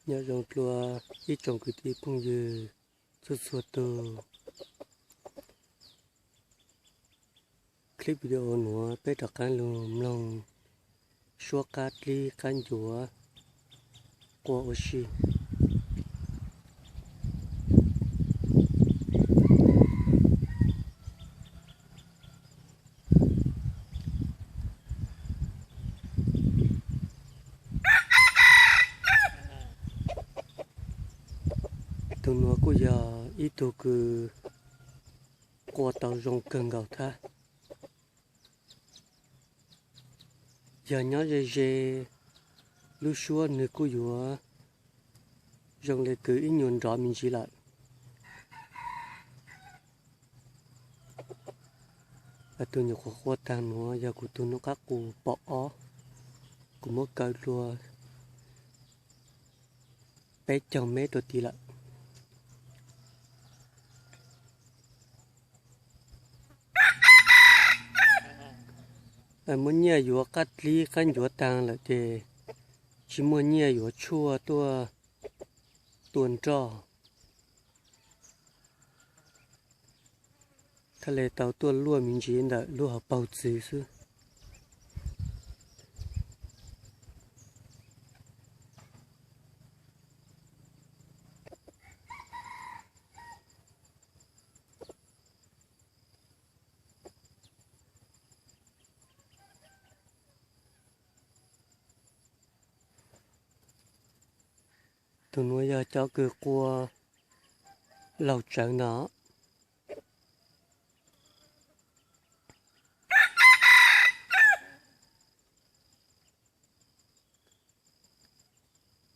Nyob zoo dlua ib tsoom kwv tij phooj ywg txhua txhua tus. Clip video nuav peb rov qaab lug mloog suab qaab dlib qaab ncuav qua ua si. Tug nuav kuj yog ib tug kws qua tau zoo kawg nkaus thab. Yog nyob ze ze lub suab nwg kuj yuav zoo le kws ib nyuas nrov me ntsis lawm. Tug nyuam qhuav qua taag nuav yog kuv tug nub qaab qus pom ob, kuv muab kaw dlua peb caug mev rua tid lawm. Muab nyiaj yuav qaab dlib qaab ncuav taag lawm ces tsi muaj nyiaj yuav tshuaj tuaj tua nroj thiaj le tau tuaj luaj me ntsis ntawm lub hauv paug txwv xwb. Tug nuav yog cov kws qua laug tsawv ntag.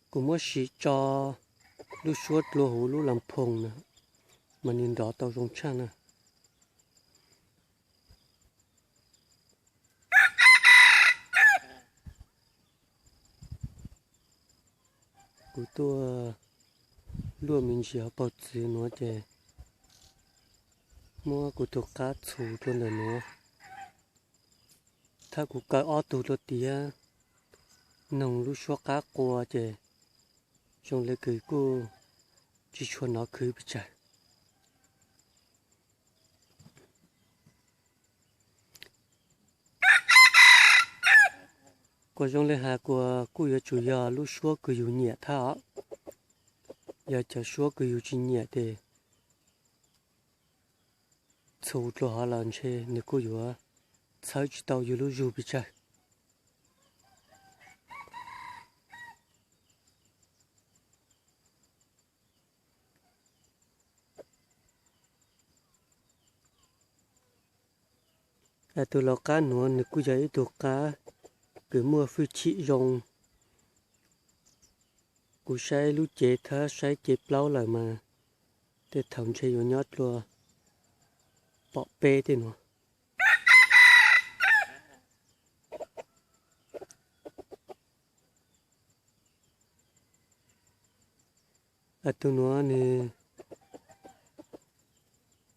Kuv muab sim tso lub suab dlua huv lub las phoos na, mas nws nrov tau zoo tshaj na. Kuv tuaj luaj me ntsis hauv paug txwv nuav ces muab kuv tug qab txhus dlua ntawm nuav. Thaum kuv kaw ob tug dlua tiav, noog lub suab qab qua ces zoo le kws kuj tsi tshua nov khwv pes tsawg. Kuas zoo le has kuas kuj yuav tsum yog lub suab kws yug nyiam thab os. Yog cov suab kws yug tsi nyiam tes txhus dlua hov los ntshe nws kuj yuav txhawb tsi tau yug lub zug pes tsawg. Tug laug qab nuav nws kuj yog ib tug qab kws muaj hwj chim zoo. Kuv saib lub cev thab saib cev plaub lawm mas tej thaum ntshe yuav nyob dlua pom peb tej nuav. Tug nuav nws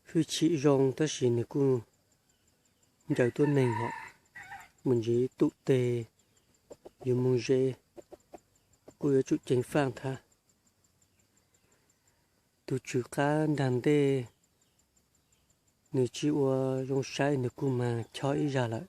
hwj chim zoo tab sis nws kuj ncaws tuab neeg hom, mus ntsis tub teg, yuav moog ze kuj yuav tsum ceev faaj thab. Tug tswv qab nraag ntej nws tsi ua zoo saib nws kuj mag chob ib zag lawm.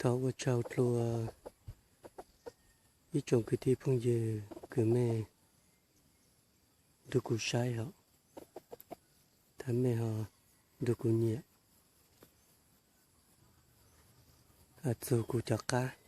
Thov ua tsaug dlua ib tsoom kwv tij phooj ywg kws mej nrug kuv saib hov, thov mej ho nrug kuv nyiam, txug kuv cov qab.